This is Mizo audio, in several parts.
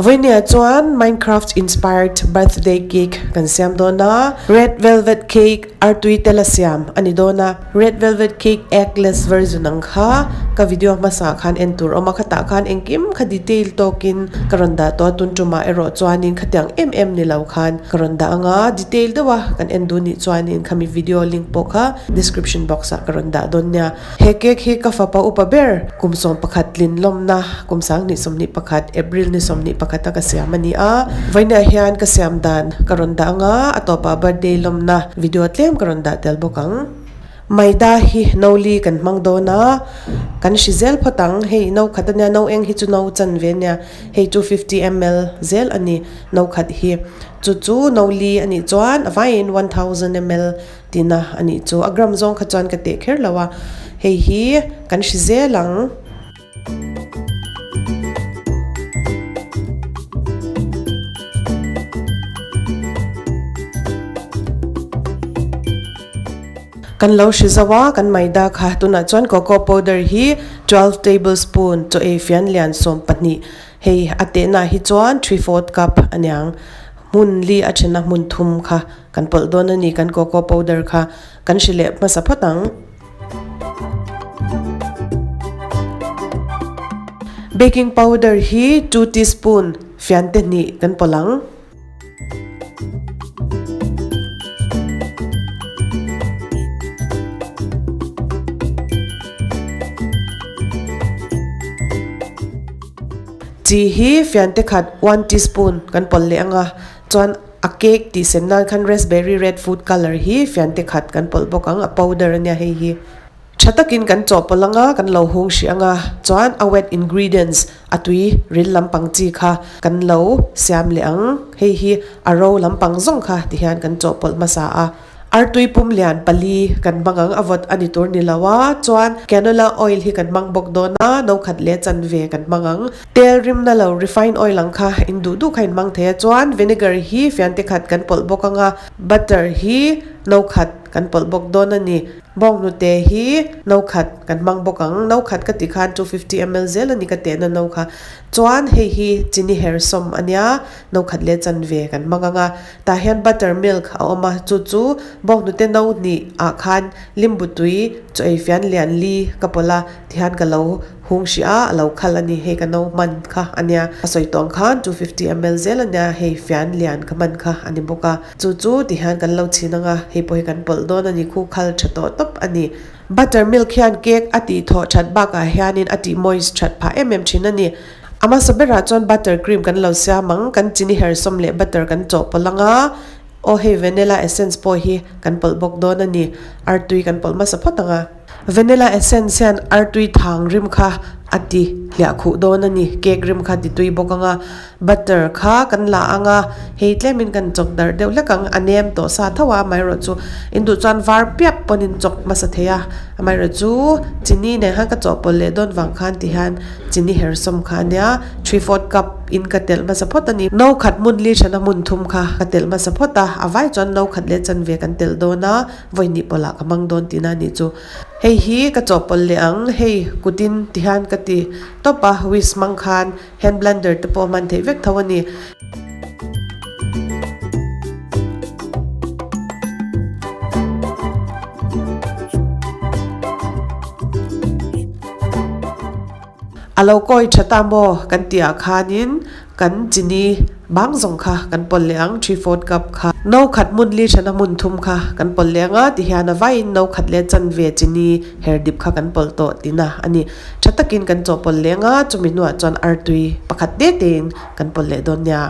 Vawinia chuan Minecraft inspired birthday cake kan siam dawn a, red velvet cake artui tela siam a ni dawn a, red velvet cake eggless version ang kha ka video hmasa ah khan en tur awm a, khatah khan engkim kha detail tawkin ka rawn dah tawh a, tun tumah erawh chuanin khatiang em em ni lo khan ka rawn dah ang a, detail deuha kan en duh nih chuanin khami video link pawh kha description box ah ka rawn dah dawn nia. He cake hi ka fapa upa ber kum 11 tlin lawmna kum 2021 April ni 21 a ka siam a ni a, vawiinah hian ka siam dan ka rawn dah ang a, a tawpah birthday lawmna video tlem ka rawn dah tel bawk ang. Maida hi no li kan hmang dawn a, kan hri zel phawt ang, hei no khat ania no eng hi chu no chan ve ania, hei 250 ml zel a ni no khat hi, chu chu no li a nih chuan a vaiin 1000 ml Tina a nih chu a gram zawng kha chuan ka teh kher lo a, hei hi kan hri zel ang. Kan lo hri zo a, kan maida kha tunah chuan cocoa powder hi 12 tablespoon chaw ei fian lian 12 hei a tehnaah hi chuan 3/4 cup a niang. Hmun li a thena hmun thum kha kan pawlh dawn a ni, kan cocoa powder kha kan hri leh hmasa phawt ang. Baking powder hi 2 teaspoon fian te hnih kan pawlh ang. Chi hi fiante khat one teaspoon kan pawlh leh ang a, chuan a cake tih sen nan khan raspberry red food colour hi fiante khat kan pawlh bawk ang, a powder ania hei hi. Tha takin kan chawhpawlh ang a, kan lo hung hrih ang a, chuan a wet ingredients a tui ril lampang chi kha kan lo siam leh ang, hei hi a ro lampang zawng kha tihian kan chawhpawlh hmasa a. Artui pum lian pali kan hmang ang, a vawt a ni tur ni lo a, chuan canola oil hi kan hmang bawk dawn a, no khat leh chanve kan hmang ang. Tel rimna lo refined oil ang kha in duh duh kha in hmang thei a, chuan vinegar hi fiante khat kan pawlh bawk ang a, butter hi no khat kan pawlh bawk dawn a ni. Bawnghnute hi no khat kan hmang bawk ang, no khat ka tih khan 250 ml zel a ni ka tehna no kha, chuan hei hi chini hersawm a nia, no khat leh chanve kan hmang ang a. Tah hian butter milk a awm a, chu chu bawnghnute no hnih ah khan limbu tui chaw ei fian lian li ka pawlh a, tihian ka lo hung hrih a, a lo khal a ni, hei ka no hman kha a nia, a sawi tawng khan 250 ml zel a nia, hei fian lian ka hman kha a ni bawk a, chu chu tihian kan lo chhin ang a, hei pawh hi kan pawlh dawn a ni, khu khal tha tawh tawp a ni. Butter milk hian cake a tih thawh that bakah hianin a tih moist that phah em em thin a ni. A hmasa berah chuan butter cream kan lo siam ang, kan chini hersawm leh butter kan chawhpawlh ang a, aw hei vanilla essence pawh hi kan pawlh bawk dawn a ni, artui kan pawlh hmasa phawt ang a. Vanilla essence hian artui thang rim kha a ti hliah khuh dawn a ni, cake rim kha ti tui bawk ang a, butter kha kan la ang a, hei tlemin kan chawk darh deuh hlek ang, a nem tawh sa tho a, amaherawh chu induh chuan var piap pawn in chawk hmasa thei a, amaherawh chu chini nen khan ka chawhpawlh leh dawn vang khan ti hian Chini hersawm kha a nia, 3/4 cup in ka telh hmasa phawt a ni. No khat hmun li hrana hmun thum kha ka telh hmasa phawt a, a vai chuan no khat leh chanve kan telh dawn a, vawi hnih pawlhah ka hmang dawn tihna a nih chu. Hei hi ka chawhpawlh leh ang, hei kutin tihian ka ti tawp a, whisk hmang khan hand blender te pawh hman theih vek tho a ni. A lo kawi tha ta maw kan tih ah khanin kan chini bang zawng kha kan pawlh leh ang 3/4 cup kha no khat hmun li thana hmun thum kha kan pawlh leh ang a tihian a vaiin no khat leh chanve chini her dip kha kan pawlh tawh tihna a ni. Tha takin kan chawhpawlh leh ang a chumi hnuah chuan artui pakhat te tein kan pawlh leh dawn nia.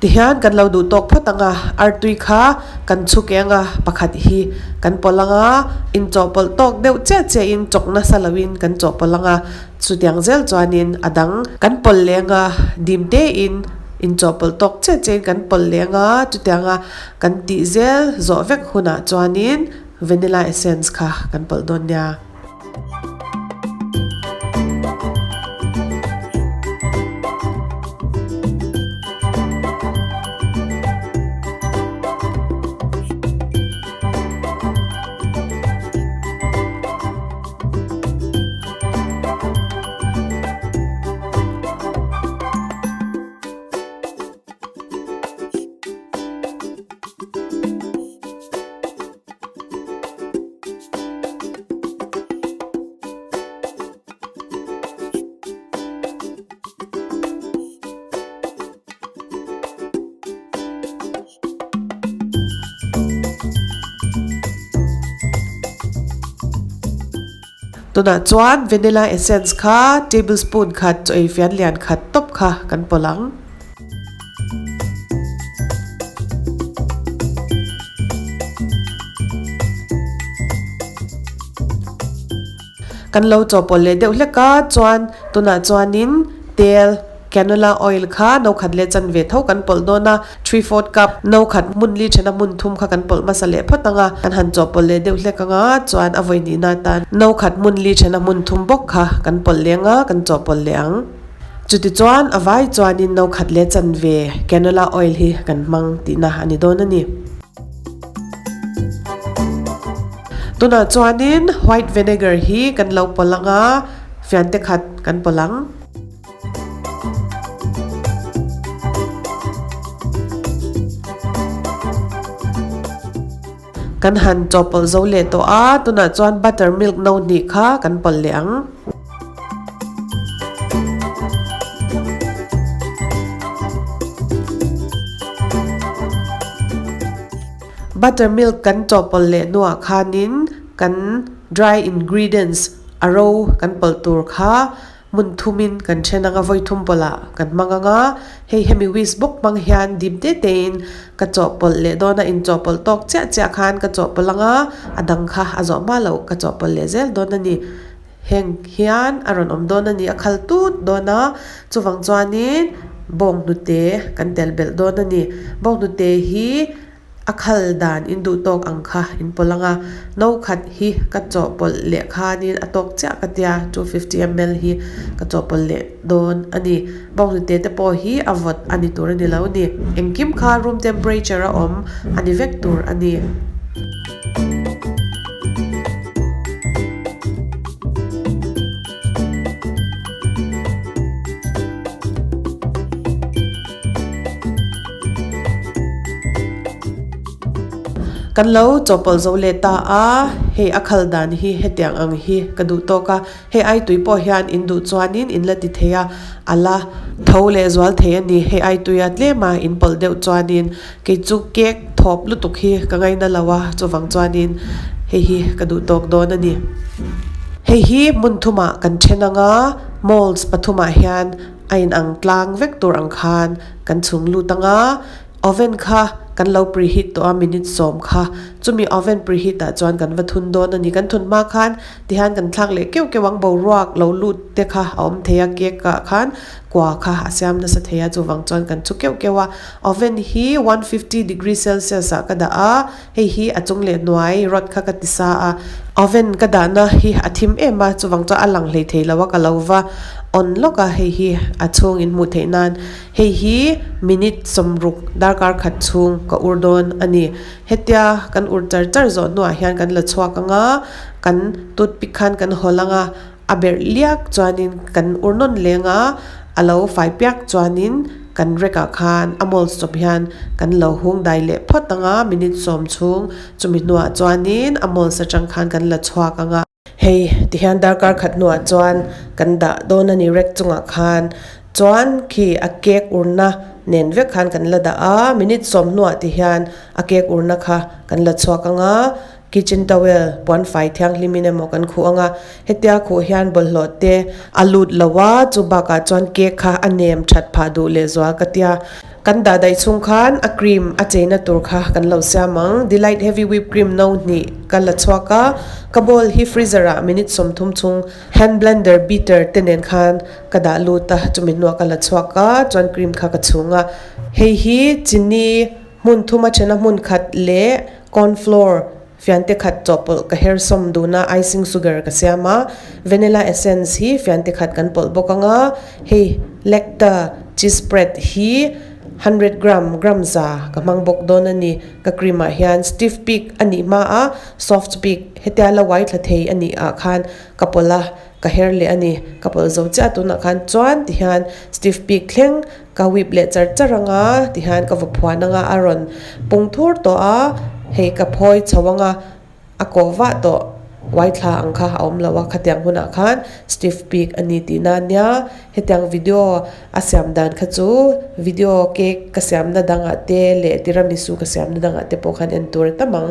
Tihian kan lo duh tawk phawt ang a, artui kha kan chhuk eng a, pakhat hi kan pawlh ang a, inchawhpawlh tawk deuh chiah chiah in chawk nasa lo in kan chawhpawlh ang a, chutiang zel chuanin a dang kan pawlh leng a, dim te in inchawhpawlh tawk chiah chiah in kan pawlh leng a, chutiang a Kan tih zel zawh vek hunah chuanin vanilla essence kha kan pawlh dawn nia. Tunah chuan vanilla essence kha tablespoon khat chaw ei fian lian khat tawp kha kan pawlh ang. Kan lo chawhpawlh leh deuh hlek a, chuan tunah chuanin tel, canola oil kha no khat leh chanve tho kan pawlh dawn a, 3/4 cup no khat hmun li thena hmun thum kha kan pawlh hmasa leh phawt ang a, kan han chawhpawlh leh deuh hlek ang a, chuan a vawi hnihna atan no khat hmun li thena hmun thum bawk kha kan pawlh leh ang a, kan chawhpawlh leh ang. Chutichuan a vai chuanin no khat leh chanve canola oil hi kan hmang tihna a ni dawn a ni. Tunah chuanin white vinegar hi kan lo pawlh ang a, fiante khat kan pawlh ang. Kan han chawhpawlh zo leh tawh a, tunah chuan butter milk no hnih kha kan pawlh leh ang. Buttermilk kan chawhpawlh leh hnuah khanin kan dry ingredients a ro kan pawlh tur kha hmun thumin kan then anga vawi thum pawlhah kan hmang anga hei hemi whisk bawk hmang hian dip te tein ka chawhpawlh leh dawn a inchawhpawlh tawk chiah chiah khan ka chawhpawlh anga a dang kha a zawh hma loh ka chawhpawlh leh zel dawn a ni. Heng hian a rawn awm dawn a ni, a khal tut dawn a, chuvang chuanin bawnghnute kan tel belh dawn a ni. Bawnghnute hi a khal dan in duh tawk ang kha in pawlh ang a, no khat hi ka chawhpawlh leh khanin a tawk chiah ka tia, 250 ml hi ka chawhpawlh leh dawn a ni. Bawnghnute te pawh hi a vawt a ni tur a ni lo a ni. Engkim kha room temperature a awm a ni vek tur a ni. Kan lo chawhpawlh zo leh ta a, hei a khal dan hi hetiang ang hi ka duh tawk a, hei ai tui pawh hian in duh chuanin in la ti thei a, a la tho leh zual thei a ni, hei ai tuia tlema in pawlh deuh chuanin Kei chu cake thawp lutuk hi ka ngaina lo a, chuvang chuanin hei hi ka duh tawk dawn a ni. Hei hi hmun thumah kan then ang a, molds pathumah hian a inang tlang vek tur ang khan kan chhung lut ang a, oven kha kan lo preheat tawh a minute sawm kha, chumi oven preheat ah chuan kan va thun dawn a ni. Kan thun hma khan tihian kan thlak leh keuh keuh ang, boruak lo lut te kha a awm thei a cake ah khan kua kha a siam nasa thei a, chuvang chuan kan chu keuh keuh a. Oven hi 150 degree celsius ah ka dah a, hei hi a chung leh hnuai rod kha ka ti sa a, oven ka dahna hi a thim em a, chuvang chuan a lang hlei thei lo a, ka lo va on lawk a, hei hi a chhung in hmuh theih nan hei hi minute sawmruk darkar khat chhung ka ur dawn a ni. Hetia kan ur char char zawh hnuah hian kan la chhuak ang a, kan toothpick khan kan hawl ang a, A berh liak chuanin kan ur nawn leng a, a lo fai piak chuanin kan rek ah khan a mold chawp hian kan lo hung dai leh phawt ang a, minute sawm chhung chumi hnuah chuanin a mold atang khan kan la chhuak ang a. Hei tihian darkar khat hnuah chuan kan dah dawn a ni rek chungah khan chuan khi a cake urna nen vek khan kan la dah a, minute sawm hnuah tihian a cake urna kha kan la chhuak ang a. Kitchen towel puan fai thianghlimin emaw kan khuh ang a, hetia khuh hian bawlhhlawh te a lut lo a, chu bakah chuan cake kha a nem that phah duh leh zual ka tia. Kan dah daih chhung khan a cream a cheina tur kha kan lo siam ang. Delight heavy whip cream no hnih ka la chhuak a, ka bowl hi freezer ah minute 30 chhung hand blender beater te nen khan ka dah lut a, chumi hnuah ka la chhuak a, chuan cream kha ka chhung a. Hei hi chini hmun thuma thena hmun khat leh Corn flour, fiante khat chawhpawlh ka her sawm dun a, icing sugar ka siam a, vanilla essence hi fiante khat kan pawlh bawk ang a, hei lecta cheese spread hi hundred gram, gram za ka hmang bawk dawn a ni, ka cream ah hian stiff peak a nih hma a, soft peak hetia la uai thla thei a nih ah khan ka pawlh a, ka her leh a ni, ka pawlh zo chiah tunah khan chuan tihian stiff peak thleng Ka whip leh char char ang a, tihian ka va phuan ang a, a rawn pung thur tawh a, hei ka phawi chho ang a, a kawh vah tawh. Uai thla ang kha a awm lo a, khatiang hunah khan stiff peak a ni tihna a nia. Hetiang video a siam dan kha chu video cake ka siamna dangah te leh tiramisu ka siamna dangah te pawh khan en tur a tam ang.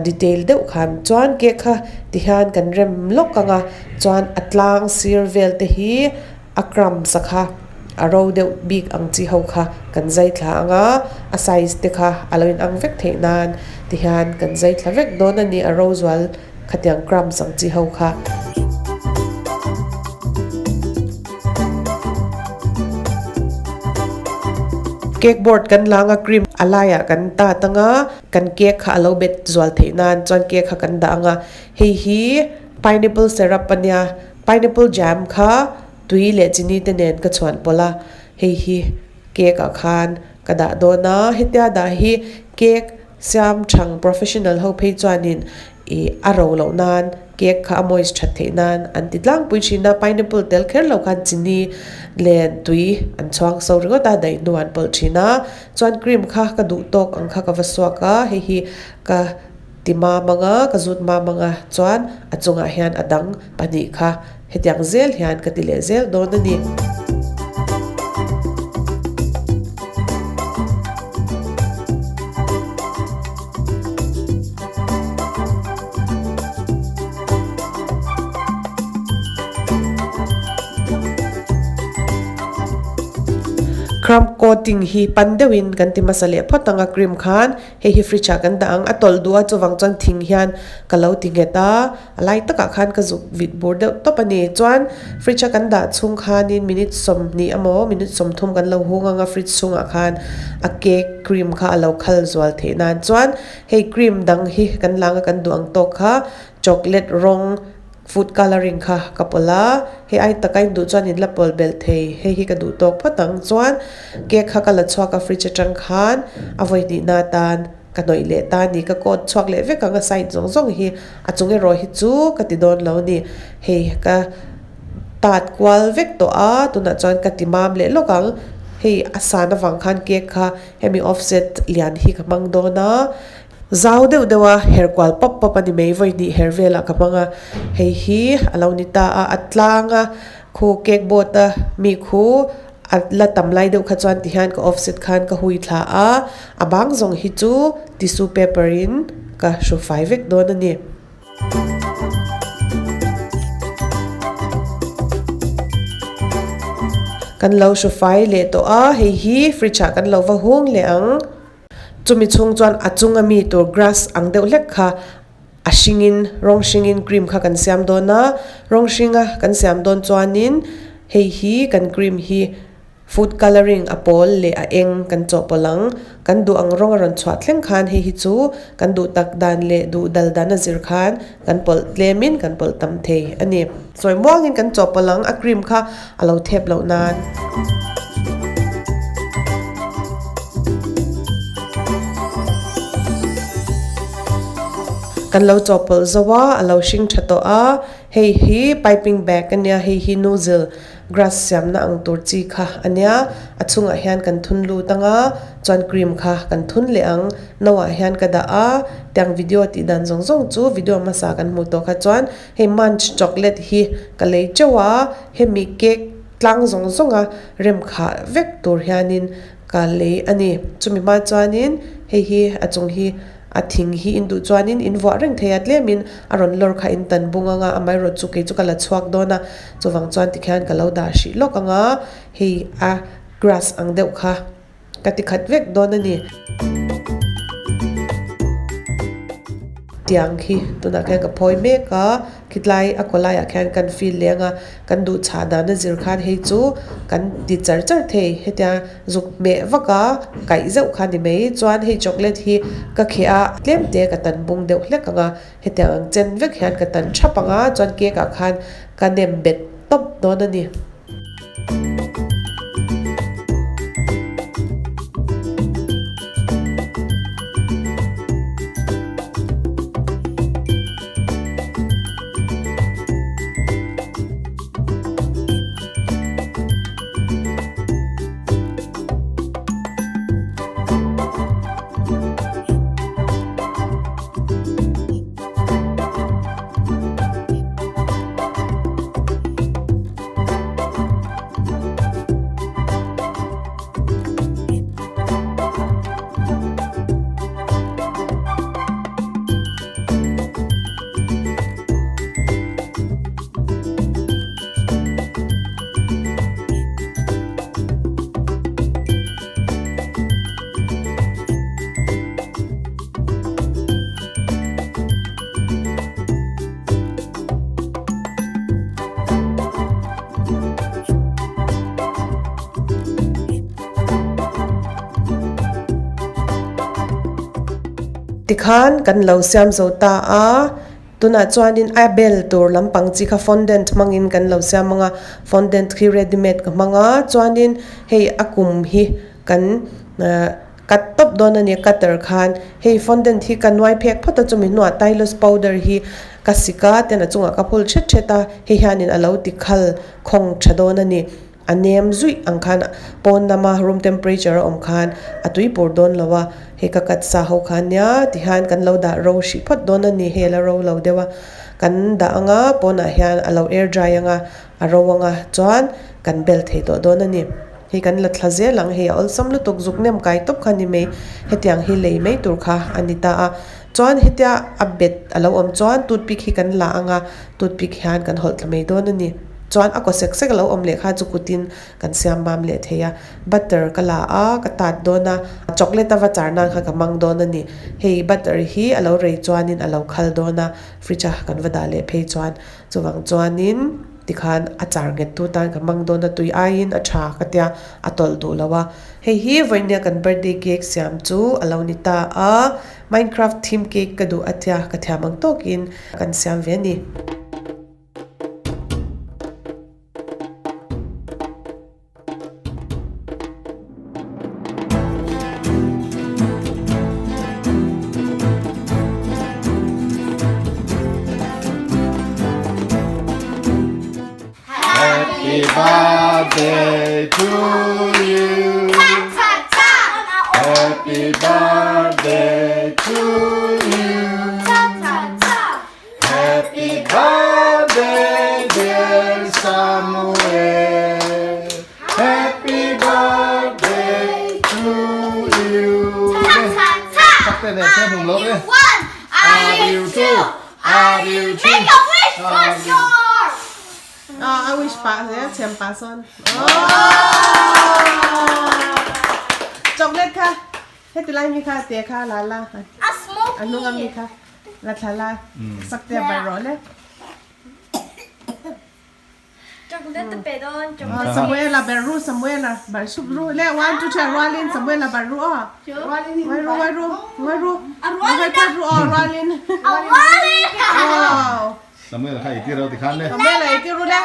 Detail deuh khan chuan cake kha tihian kan rem lawk ang a, chuan a tlang sir vel te hi a crumbs a kha a ro deuh bik ang chi ho kha kan zai thla ang a, a size te kha a lo inang vek theih nan tihian kan zai thla vek dawn a ni a ro zual khatiang crumbs ang chi ho kha. Cake board kan lang a cream a laiah kan tat ang a, kan cake kha a lo bet zual theih nan chuan cake kha kan dah ang a, hei hi pineapple syrup a nia. Pineapple jam kha tui leh chini te nen ka chhuan pawlh a, hei hi cake ah khan ka dah dawn a, hetia dah hi cake siam thang professional ho phei chuanin ih a ro loh nan cake kha a moist that theih nan an ti tlangpui thin a, pineapple tel kher lo khan chini len tui an chhuang so ringawt a daih hnuah an pawlh thin a, chuan cream kha ka duh tawk ang kha ka va suak a, hei hi ka. Ti mam anga ka zut mam anga chuan a chungah hian a dang pahnih kha hetiang zel hian ka ti leh zel dawn a ni. Crumb coating hi pan deuhin kan ti hmasa leh phawt anga cream khan Hei hi fridge ah kan dah ang, a tawlh duh a chuvang chuan thing hian ka lo ti nghet a, a lai takah khan ka zuk vit bur deuh tawp a ni. Chuan fridge a kan dah chhung khanin minute 20 emaw minute 30 kan lo hung ang a fridge chhungah khan a cake cream kha a lo khal zual theih nan. Chuan hei cream dang hi kan lang a kan duh ang tawk kha chocolate rawng food colouring kha ka pawlh a, hei ai taka in duh chuan in la pawlh belh thei, hei hi ka duh tawk phawt ang chuan cake kha ka la chhuak a fridge atang khan a vawi hnihna atan ka hnawih leh ta a ni, ka coat chhuak leh vek ang a side zawng zawng hi a chung erawh hi chu ka ti dawn lo a ni, hei ka tat kual vek tawh a tunah chuan ka ti mam leh lawk ang, hei a san avang khan cake kha hemi offset lian hi ka hmang dawn a. Zau deuh deuh a her kual pawp pawp a ni mai, vawi hnih her velah ka hmang a, hei hi a lo ni ta a, a tlang a, khu cake board a mi khu a la tam lai deuh kha chuan tihian ka offset khan ka hui thla a, a bang zawng hi chu tissue paper in ka hru fai vek dawn a ni. Kan lo hru fai leh tawh a, hei hi fridge ah kan lo va hung leh ang. Chumi chhung chuan a chunga mi tur grass ang deuh hlek kha a hringin rawng hringin cream kha kan siam dawn a, rawng hringa kan siam dawn chuanin hei hi kan cream hi food colouring a pawl leh a eng kan chawhpawlh ang, kan duh ang rawng a rawn chhuah thleng khan hei hi chu kan duh tak dan leh duh dal dan a zir khan kan pawlh tlemin kan pawlh tam thei a ni. Sawi muangin kan chawhpawlh ang a cream kha a lo thep loh nan. Kan lo chawhpawlh zo a, a lo hring tha tawh a, hei hi piping bag a nia, hei hi nozzle grass siamna ang tur chi kha a nia, a chungah hian kan thun lut ang a, chuan cream kha kan thun leh ang, no ah hian ka dah a, tiang video tih dan zawng zawng chu video hmasa kan hmuh tawh kha chuan Hei munch chocolate hi ka lei teuh a, hemi cake tlang zawng zawng a rem khah vek tur hianin ka lei a ni. Chumi hma chuanin hei hi a chung hi a thing hi in duh chuanin in vuah reng thei a, tlemin a rawn lawr kha in tan bung ang a, amaherawhchu chu kei chu ka la chhuak dawn a, chuvang chuan tikhian ka lo dah hrih lawk ang a, hei a grass ang deuh kha. Ka ti khat vek dawn a ni. Tiang khi tunah khian ka phawi mek a, khitlai a kaw laiah khian kan feel leng a, kan duh chhah dan a zir khan hei chu kan ti char char thei hetia zuk hmeh vak a kaih zeuh kha ni mai chuan hei chocolate hi ka kheh a tlem te ka tan bung deuh hlek ang a hetiang ang chen vek hian ka tan thap ang a chuan cake ah khan ka nem bet tawp dawn a ni. Tikhan kan lo siam zo ta a, tunah chuanin a bel tur lampang chi kha fondant hmangin kan lo siam ang a, fondant khi ready made ka hmang a, chuanin hei a kum hi kan ahh cut tawp dawn a ni cutter khan hei fondant hi ka nuai phek phawt a chumi hnuah tylose powder hi ka sik a ten a chungah ka phul thet thet a hei hianin a lo ti khal khawng tha dawn a ni. A nem zuih ang khan pawn lama room temperature a awm khan a tui pur dawn lo a, hei ka cut sa ho kha nia tihian kan lo dah ro hrih phawt dawn a ni, hei a la ro lo deuh a, kan dah ang a pawnah hian a lo air dry ang a, a ro ang a chuan kan bel thei tawh dawn a ni, hei kan la thla zel ang hei a awlsam lutuk zuk nem kai tawp kha ni mai, hetiang hi lei mai tur kha a ni ta a, chuan hetia a bet a lo awm chuan toothpick hi kan la ang a, toothpick hian kan hawlh thla mai dawn a ni. Chuan a kaw sek sek a lo awm leh kha chu kutin kan siam mam leh thei a, butter ka la a, ka tat dawn a, chocolate a va char nan kha ka hmang dawn a ni. Hei butter hi a lo rei chuanin a lo khal dawn a, fridge a kan va dah leh phei chuan chuvang chuanin tikhan a char nghet tu tan ka hmang dawn a, tui aiin a tha ka tia a tawlh duh lo a. Hei hi vawinia kan birthday cake siam chu a lo ni ta a, minecraft theme cake ka duh a tia ka thiam ang tawkin kan siam ve a ni. Happy birthday to you. Happy birthday to you. Happy birthday dear Samuel. Happy birthday to you. Sắc tên này xem hùng lỗ đi. Are you two? Are you three? Make a wish for sure. Oh, I wish pa zel thiam pa sawn. Oh! Chocolate kha heti lai mi kha te kha la la. A smoky. A hnung ami kha la thla la sak te bar rawh le. Chocolate te pe dawn chocolate. Samuela ber ru Samuela bar sup ru le one two three rualin Samuela bar ru aw. Ngai ru ngai ru ngai ru. Ngai phat ru aw rualin. Rualin. Aw. Samuela kha i ti ro ti khan le. Samuela i ti ru le.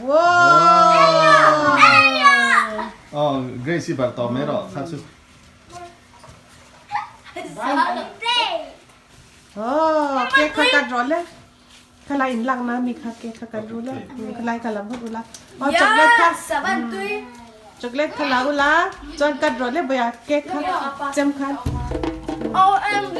Wow. Aw Grace i bar tawp mai rawh kha chu. Oh, cake kha cut rawh le. Khalai in lak na mi kha cake kha cut ru le. Khalai kha lam ru la. Oh, chocolate kha. Chocolate kha la ula. Chuan cut rawh le boya cake kha chem khan. OMG.